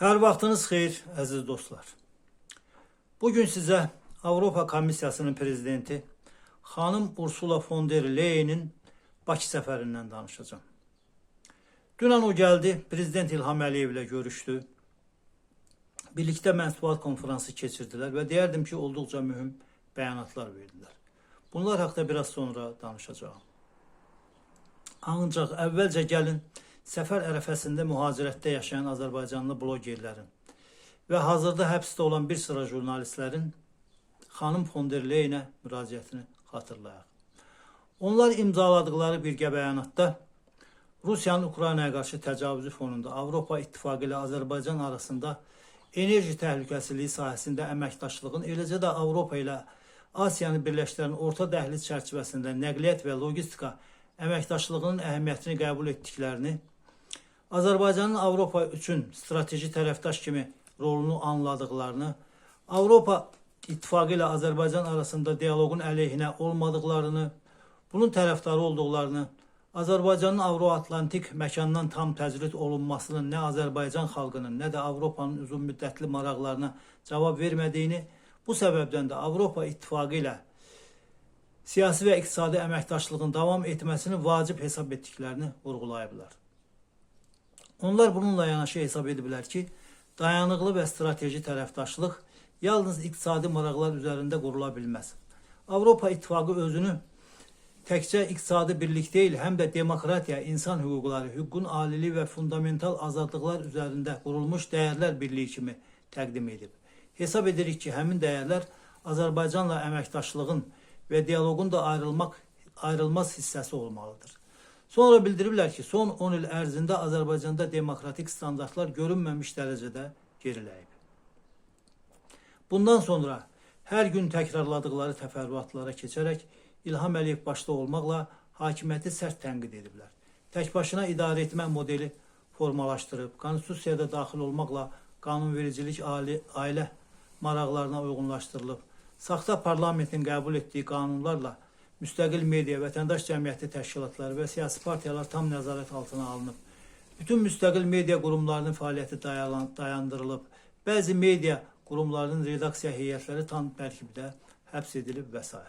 Hər vaxtınız xeyir, əziz dostlar. Bugün sizə Avropa Komissiyasının prezidenti xanım Ursula von der Leyen'in Bakı səfərindən danışacağam. Dünən o gəldi, Prezident İlham Əliyev ilə görüşdü. Birlikdə mətbuat konfransı keçirdilər və deyərdim ki, olduqca mühüm bəyanatlar verdilər. Bunlar haqda biraz sonra danışacağam. Ancaq əvvəlcə gəlin səfər ərəfəsində mühacirətdə yaşayan Azərbaycanlı blogerlərin və hazırda həbsdə olan bir sıra jurnalistlərin xanım von der Leyenə müraciətini xatırlayaq. Onlar imzaladıqları birgə bəyanatda Rusiyanın Ukraynaya qarşı təcavüzü fonunda Avropa İttifaqı ilə Azərbaycan arasında enerji təhlükəsizliyi sahəsində əməkdaşlığın, eləcə də Avropa ilə Asiyanı birləşdirən orta dəhliz çərçivəsində nəqliyyat və logistika əməkdaşlığının əhəmiyyətini qəbul etdiklərini, Azərbaycanın Avropa üçün strateji tərəfdaş kimi rolunu anladıqlarını, Avropa İttifaqı ilə Azərbaycan arasında dialoqun əleyhinə olmadıqlarını, bunun tərəfdarı olduqlarını, Azərbaycanın Avroatlantik məkandan tam təcrid olunmasının nə Azərbaycan xalqının, nə də Avropanın uzunmüddətli maraqlarına cavab vermədiyini, bu səbəbdən də Avropa İttifaqı ilə siyasi və iqtisadi əməkdaşlığın davam etməsini vacib hesab etdiklərini vurğulayıblar. Onlar bununla yanaşı hesab ediblər ki, dayanıqlı və strateji tərəfdaşlıq yalnız iqtisadi maraqlar üzərində qurula bilməz. Avropa İttifaqı özünü təkcə iqtisadi birlik deyil, həm də demokratiya, insan hüquqları, hüququn aliliyi və fundamental azadlıqlar üzərində qurulmuş dəyərlər birliyi kimi təqdim edib. Hesab edirik ki, həmin dəyərlər Azərbaycanla əməkdaşlığın və dialoqun da ayrılmaz hissəsi olmalıdır. Sonra bildiriblər ki, son 10 il ərzində Azərbaycanda demokratik standartlar görünməmiş dərəcədə geriləyib. Bundan sonra hər gün təkrarladıqları təfərrüatlara keçərək İlham Əliyev başda olmaqla hakimiyyəti sərt tənqid ediblər. Tək başına idarə etmə modeli formalaşdırıb, konstitusiyada daxil olmaqla qanunvericilik ailə maraqlarına uyğunlaşdırılıb, saxta parlamentin qəbul etdiyi qanunlarla müstəqil media, vətəndaş cəmiyyəti təşkilatları və siyasi partiyalar tam nəzarət altına alınıb. Bütün müstəqil media qurumlarının fəaliyyəti dayandırılıb. Bəzi media qurumlarının redaksiya heyətləri tam tərkibdə həbs edilib və s.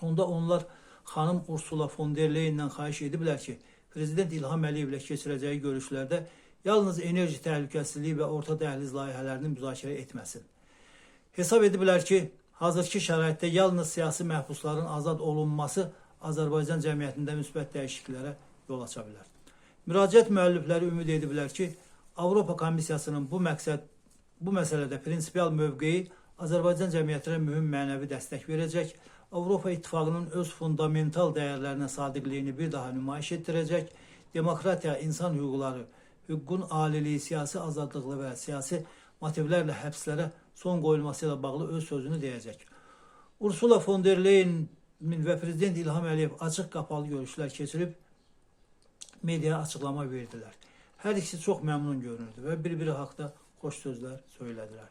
Onda onlar xanım Ursula von der Leyen'dən xahiş ediblər ki, Prezident İlham Əliyevlə keçirəcəyi görüşlərdə yalnız enerji təhlükəsizliyi və orta dəhliz layihələrini müzakirə etməsin. Hesab ediblər ki, hazırki şəraitdə yalnız siyasi məhbusların azad olunması Azərbaycan cəmiyyətində müsbət dəyişikliklərə yol aça bilər. Müraciət müəllifləri ümid ediblər ki, Avropa Komissiyasının bu məsələdə prinsipial mövqeyi Azərbaycan cəmiyyətinə mühüm mənəvi dəstək verəcək, Avropa İttifaqının öz fundamental dəyərlərinə sadiqliyini bir daha nümayiş etdirəcək, demokratiya, insan hüquqları, hüququn aliliyi, siyasi azadlıqlı və siyasi motivlərlə həbslərə son qoyulması ilə bağlı öz sözünü deyəcək. Ursula von der Leyen və Prezident İlham Əliyev açıq qapalı görüşlər keçirib mediaya açıqlama verdilər. Hər ikisi çox məmnun görünürdü və bir-biri haqda xoş sözlər söylədilər.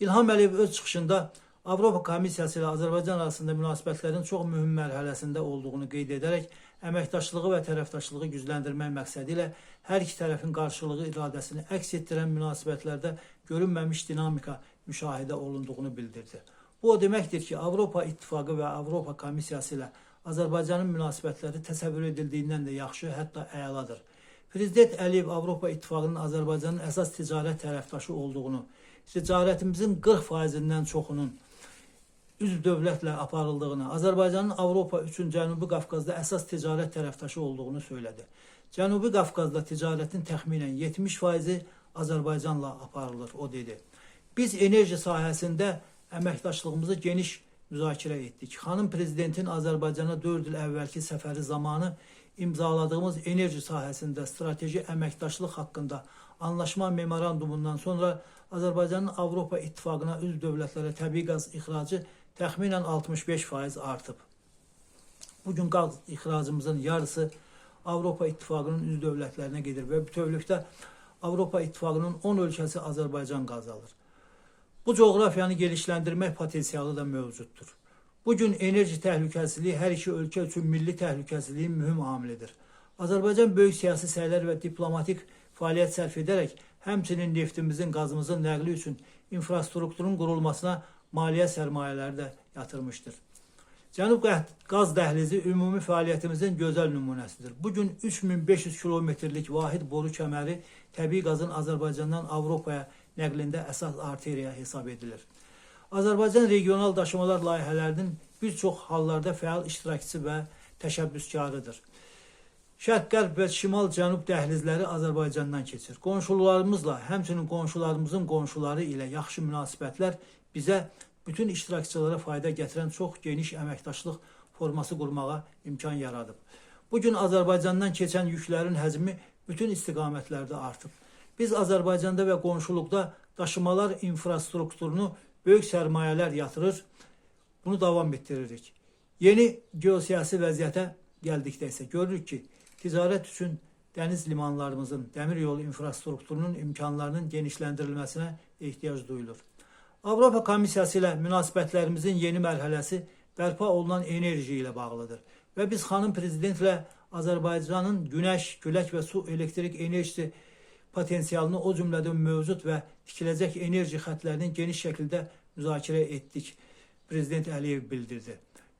İlham Əliyev öz çıxışında Avropa Komissiyası ilə Azərbaycan arasında münasibətlərin çox mühüm mərhələsində olduğunu qeyd edərək əməkdaşlığı və tərəfdaşlığı gücləndirmək məqsədi ilə hər iki tərəfin qarşılıqlı iradəsini əks etdirən münasibətlərdə görünməmiş dinamika müşahidə olunduğunu bildirdi. Bu o deməkdir ki, Avropa İttifaqı və Avropa Komissiyası ilə Azərbaycanın münasibətləri təsəvvür edildiyindən də yaxşı, hətta əladır. Prezident Əliyev Avropa İttifaqının Azərbaycanın əsas ticarət tərəfdaşı olduğunu, ticarətimizin 40%-dən çoxunun üzv dövlətlə aparıldığını, Azərbaycanın Avropa üçün Cənubi Qafqazda əsas ticarət tərəfdaşı olduğunu söylədi. Cənubi Qafqazda ticarətin təxminən 70%-i Azərbaycanla aparılır, o dedi. Biz enerji sahəsində əməkdaşlığımızı geniş müzakirə etdik. Xanım prezidentin Azərbaycana 4 il əvvəlki səfəri zamanı imzaladığımız enerji sahəsində strateji əməkdaşlıq haqqında anlaşma memorandumundan sonra Azərbaycanın Avropa İttifaqına üzv dövlətlərə təbii qaz ixracı təxminən 65% artıb. Bugün qaz ixracımızın yarısı Avropa İttifaqının üzv dövlətlərinə gedir və bütövlükdə Avropa İttifaqının 10 ölkəsi Azərbaycan qazı alır. Bu coğrafiyanı genişləndirmək potensialı da mövcuddur. Bugün enerji təhlükəsizliyi hər iki ölkə üçün milli təhlükəsizliyin mühüm amilidir. Azərbaycan böyük siyasi səylər və diplomatik fəaliyyət sərf edərək Həmçinin neftimizin, qazımızın nəqli üçün infrastrukturun qurulmasına maliyyə sərmayələri də yatırmışdır. Cənub qaz dəhlizi ümumi fəaliyyətimizin gözəl nümunəsidir. Bugün 3500 kilometrlik vahid boru kəməri təbii qazın Azərbaycandan Avropaya nəqlində əsas arteriya hesab edilir. Azərbaycan regional daşımalar layihələrinin bir çox hallarda fəal iştirakçısı və təşəbbüskarıdır. Şərq-qərb və şimal-cənub dəhlizləri Azərbaycandan keçir. Qonşularımızla, həmçinin qonşularımızın qonşuları ilə yaxşı münasibətlər bizə bütün iştirakçılara fayda gətirən çox geniş əməkdaşlıq forması qurmağa imkan yaradıb. Bugün Azərbaycandan keçən yüklərin həcmi bütün istiqamətlərdə artıb. Biz Azərbaycanda və qonşuluqda daşımalar infrastrukturunu böyük sərmayələr yatırır, bunu davam etdiririk. Yeni geosiyasi vəziyyətə gəldikdə isə görürük ki, ticarət üçün dəniz limanlarımızın, dəmir yolu infrastrukturunun imkanlarının genişləndirilməsinə ehtiyac duyulur. Avropa Komissiyası ilə münasibətlərimizin yeni mərhələsi bərpa olunan enerji ilə bağlıdır. Və biz xanım prezidentlə Azərbaycanın günəş, külək və su elektrik enerjisi potensialını, o cümlədən mövcud və tikiləcək enerji xətlərinin geniş şəkildə müzakirə etdik, Prezident Əliyev bildirdi.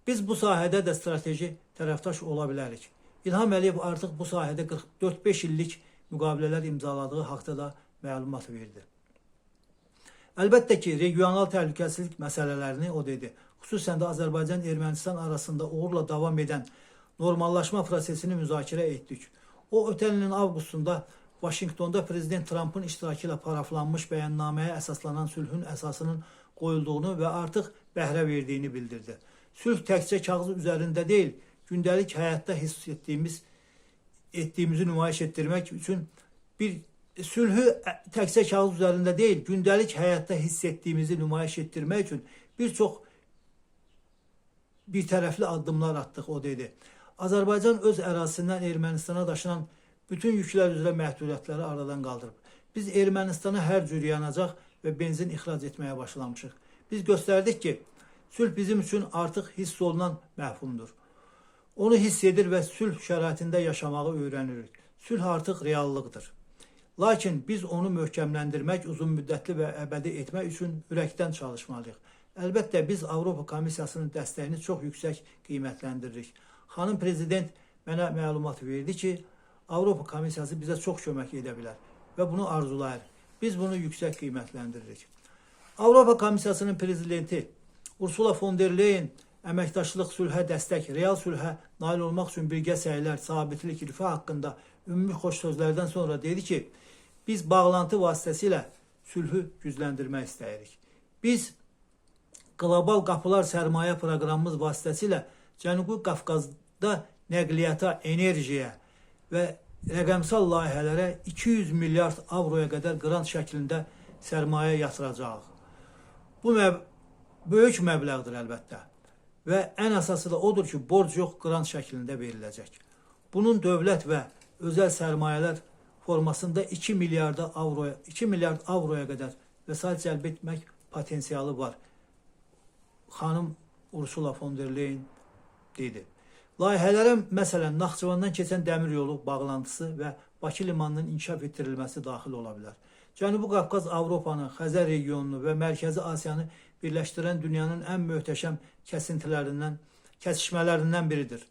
Biz bu sahədə də strateji tərəfdaş ola bilərik. İlham Əliyev artıq bu sahədə 44-5 illik müqavilələr imzaladığı haqda da məlumat verdi. Əlbəttə ki, regional təhlükəsizlik məsələlərini o dedi. Xüsusən də Azərbaycan-Ermənistan arasında uğurla davam edən normallaşma prosesini müzakirə etdik. O, ötən ilin avqustunda Vaşinqtonda Prezident Trampın iştirakı ilə paraflanmış bəyannaməyə əsaslanan sülhün əsasının qoyulduğunu və artıq bəhrə verdiyini bildirdi. Sülh təkcə kağız üzərində deyil, gündəlik həyatda hiss etdiyimizi nümayiş etdirmək üçün bir sülhü təkcə kağız üzərində deyil, gündəlik həyatda hiss etdiyimizi nümayiş etdirmək üçün bir çox bir tərəfli addımlar atdıq, o dedi. Azərbaycan öz ərazisindən Ermənistana daşınan bütün yüklər üzrə məhdudiyyətləri aradan qaldırıb. Biz Ermənistana hər cür yanacaq və benzin ixrac etməyə başlamışıq. Biz göstərdik ki, sülh bizim üçün artıq hiss olunan məfhumdur. Onu hiss edir və sülh şəraitində yaşamağı öyrənirik. Sülh artıq reallıqdır. Lakin biz onu möhkəmləndirmək, uzunmüddətli və əbədi etmək üçün ürəkdən çalışmalıyıq. Əlbəttə biz Avropa Komissiyasının dəstəyini çox yüksək qiymətləndiririk. Xanım prezident mənə məlumat verdi ki, Avropa Komissiyası bizə çox kömək edə bilər və bunu arzulayır. Biz bunu yüksək qiymətləndiririk. Avropa Komissiyasının prezidenti Ursula von der Leyen əməkdaşlıq, sülhə dəstək, real sülhə nail olmaq üçün birgə səylər, sabitlik, rifah haqqında ümumi xoş sözlərdən sonra dedi ki, biz bağlantı vasitəsilə sülhü gücləndirmək istəyirik. Biz qlobal qapılar sərmayə proqramımız vasitəsilə Cənubi Qafqazda nəqliyyata, enerjiyə və rəqəmsal layihələrə 200 milyard avroya qədər qrant şəklində sərmayə yatıracağıq. Bu böyük məbləğdir əlbəttə. Və ən əsası da odur ki, borc yox, qrant şəklində veriləcək. Bunun dövlət və özəl sərmayələr formasında 2 milyard avroya qədər vəsait cəlb etmək potensialı var. Xanım Ursula von der Leyen dedi. Layihələrə məsələn Naxçıvandan keçən dəmir yolu bağlantısı və Bakı limanının inkişaf etdirilməsi daxil ola bilər. Cənubi Qafqaz Avropanı, Xəzər regionunu və Mərkəzi Asiyanı birləşdirən dünyanın ən möhtəşəm kəsişmələrindən biridir.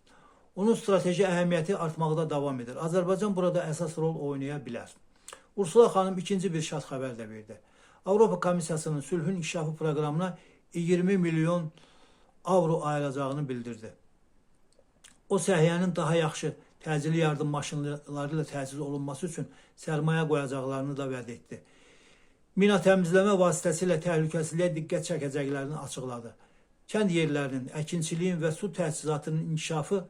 Onun strateji əhəmiyyəti artmaqda davam edir. Azərbaycan burada əsas rol oynaya bilər. Ursula xanım ikinci bir şad xəbər də verdi. Avropa Komissiyasının sülhün inkişafı proqramına 20 milyon avro ayıracağını bildirdi. O səhiyyənin daha yaxşı təcili yardım maşınları ilə təchiz olunması üçün sərmayə qoyacaqlarını da vəd etdi. Mina təmizləmə vasitəsilə təhlükəsizliyə diqqət çəkəcəklərini açıqladı. Kənd yerlərinin, əkinçiliyin və su təchizatının inkişafı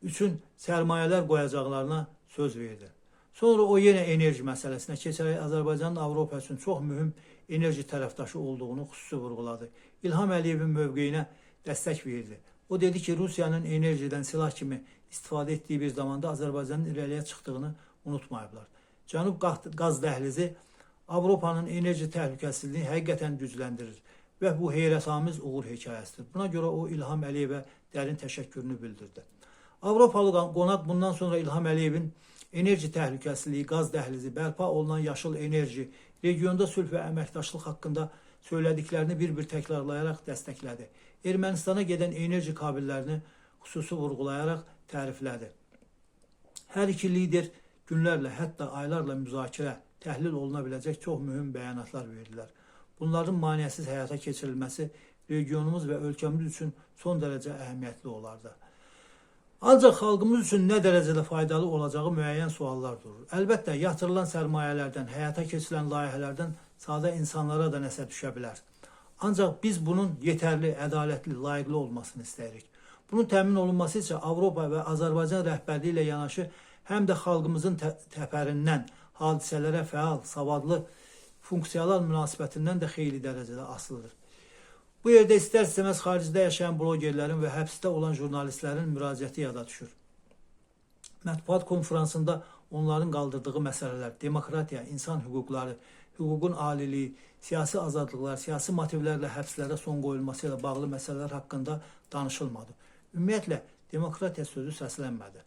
üçün sərmayələr qoyacaqlarına söz verdi. Sonra o yenə enerji məsələsinə keçərək Azərbaycanın Avropa üçün çox mühüm enerji tərəfdaşı olduğunu xüsusi vurğuladı. İlham Əliyevin mövqeyinə dəstək verdi. O dedi ki, Rusiyanın enerjidən silah kimi istifadə etdiyi bir zamanda Azərbaycanın irəliyə çıxdığını unutmayıblar. Cənub qaz dəhlizi Avropanın enerji təhlükəsizliyini həqiqətən gücləndirir və bu heyrətamiz uğur hekayəsidir. Buna görə o İlham Əliyevə dərin təşəkkürünü bildirdi. Avropalı qonaq bundan sonra İlham Əliyevin Enerji təhlükəsizliyi, qaz dəhlizi, bərpa olunan yaşıl enerji, regionda sülh və əməkdaşlıq haqqında söylədiklərini bir-bir təkrarlayaraq dəstəklədi. Ermənistana gedən enerji kabellərini xüsusi vurğulayaraq təriflədi. Hər iki lider günlərlə, hətta aylarla müzakirə, təhlil oluna biləcək çox mühüm bəyanatlar verdilər. Bunların maneəsiz həyata keçirilməsi regionumuz və ölkəmiz üçün son dərəcə əhəmiyyətli olardı. Ancaq xalqımız üçün nə dərəcədə faydalı olacağı müəyyən suallar durur. Əlbəttə, yatırılan sərmayələrdən, həyata keçirilən layihələrdən sadə insanlara da nəsə düşə bilər. Ancaq biz bunun yetərli, ədalətli, layiqli olmasını istəyirik. Bunun təmin olunması isə Avropa və Azərbaycan rəhbərliyi ilə yanaşı həm də xalqımızın təpərindən hadisələrə fəal, savadlı, funksiyalar münasibətindən də xeyli dərəcədə asılıdır. Bu yerdə istər-istəməz xaricdə yaşayan blogerlərin və həbsdə olan jurnalistlərin müraciəti yada düşür. Mətbuat konfransında onların qaldırdığı məsələlər, demokratiya, insan hüquqları, hüququn aliliyi, siyasi azadlıqlar, siyasi motivlərlə həbslərə son qoyulması ilə bağlı məsələlər haqqında danışılmadı. Ümumiyyətlə, demokratiya sözü səslənmədi.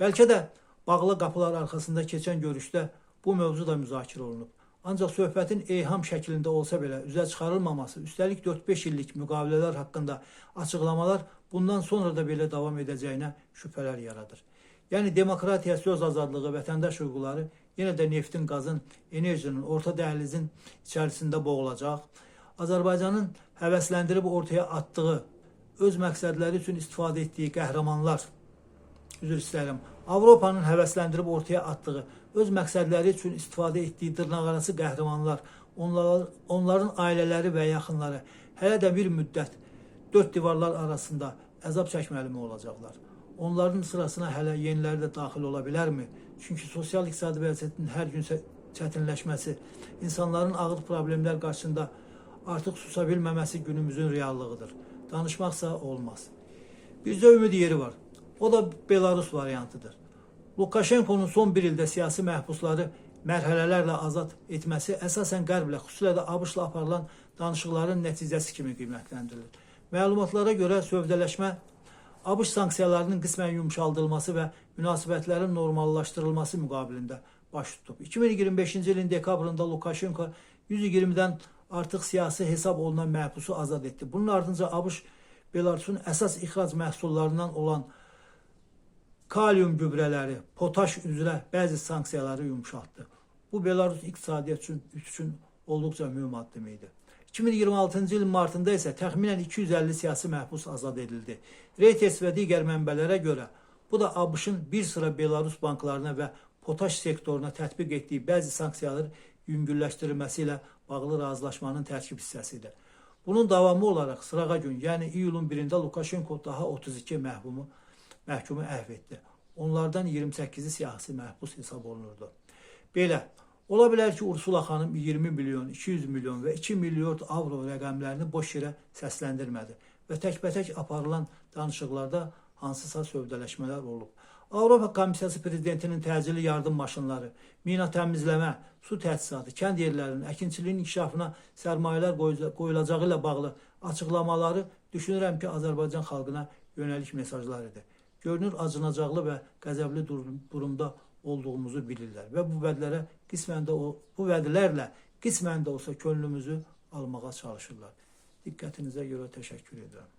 Bəlkə də bağlı qapılar arxasında keçən görüşdə bu mövzu da müzakirə olunub. Ancaq söhbətin eyham şəklində olsa belə üzə çıxarılmaması, üstəlik 4-5 illik müqavilələr haqqında açıqlamalar bundan sonra da belə davam edəcəyinə şübhələr yaradır. Yəni demokratiya, söz azadlığı, vətəndaş hüquqları yenə də neftin, qazın, enerjinin, orta dəhlizin içərisində boğulacaq. Azərbaycanın həvəsləndirib ortaya atdığı, öz məqsədləri üçün istifadə etdiyi qəhrəmanlar, üzr istəyirəm, Avropanın həvəsləndirib ortaya atdığı, öz məqsədləri üçün istifadə etdiyi dırnaqarası qəhrəmanlar, onların ailələri və yaxınları hələ də bir müddət dörd divarlar arasında əzab çəkməli mi olacaqlar? Onların sırasına hələ yeniləri də daxil ola bilərmi? Çünki sosial-iqtisadi vəziyyətin hər gün çətinləşməsi, insanların ağır problemlər qarşısında artıq susa bilməməsi günümüzün reallığıdır. Danışmaqsa olmaz. Bizdə ümid yeri var. O da Belarus variantıdır. Lukaşenkonun son bir ildə siyasi məhbusları mərhələlərlə azad etməsi əsasən Qərblə, xüsusilə də ABŞ-la aparılan danışıqların nəticəsi kimi qiymətləndirilir. Məlumatlara görə sövdələşmə ABŞ sanksiyalarının qismən yumşaldılması və münasibətlərin normallaşdırılması müqabilində baş tutub. 2025-ci ilin dekabrında Lukaşenko 120-dən artıq siyasi hesab olunan məhbusu azad etdi. Bunun ardınca ABŞ Belarusun əsas ixrac məhsullarından olan kalium gübrələri, potaş üzrə bəzi sanksiyaları yumşaltdı. Bu Belarus iqtisadiyyatı üçün olduqca mühüm addım idi. 2026-cı ilin martında isə təxminən 250 siyasi məhbus azad edildi. Reuters və digər mənbələrə görə bu da ABŞ-ın bir sıra Belarus banklarına və potaş sektoruna tətbiq etdiyi bəzi sanksiyaların yüngülləşdirilməsi ilə bağlı razılaşmanın tərkib hissəsidir. Bunun davamı olaraq sırağa gün, yəni iyulun 1-də Lukaşenko daha 32 məhkumu əhv etdi. Onlardan 28-i siyasi məhbus hesab olunurdu. Belə, ola bilər ki, Ursula xanım 20 milyon, 200 milyon və 2 milyard avro rəqəmlərini boş yerə səsləndirmədi və təkbətək aparılan danışıqlarda hansısa sövdələşmələr olub. Avropa Komissiyası prezidentinin təcili yardım maşınları, mina təmizləmə, su təchizatı, kənd yerlərinin, əkinçiliyin inkişafına sərmayələr qoyulacağı ilə bağlı açıqlamaları düşünürəm ki, Azərbaycan xalqına yönəlik mesajlar idi. Görünür acınacaqlı və qəzəbli durumda olduğumuzu bilirlər və bu vədlərə qismən də bu vədlərlə qismən də olsa könlümüzü almağa çalışırlar. Diqqətinizə görə təşəkkür edirəm.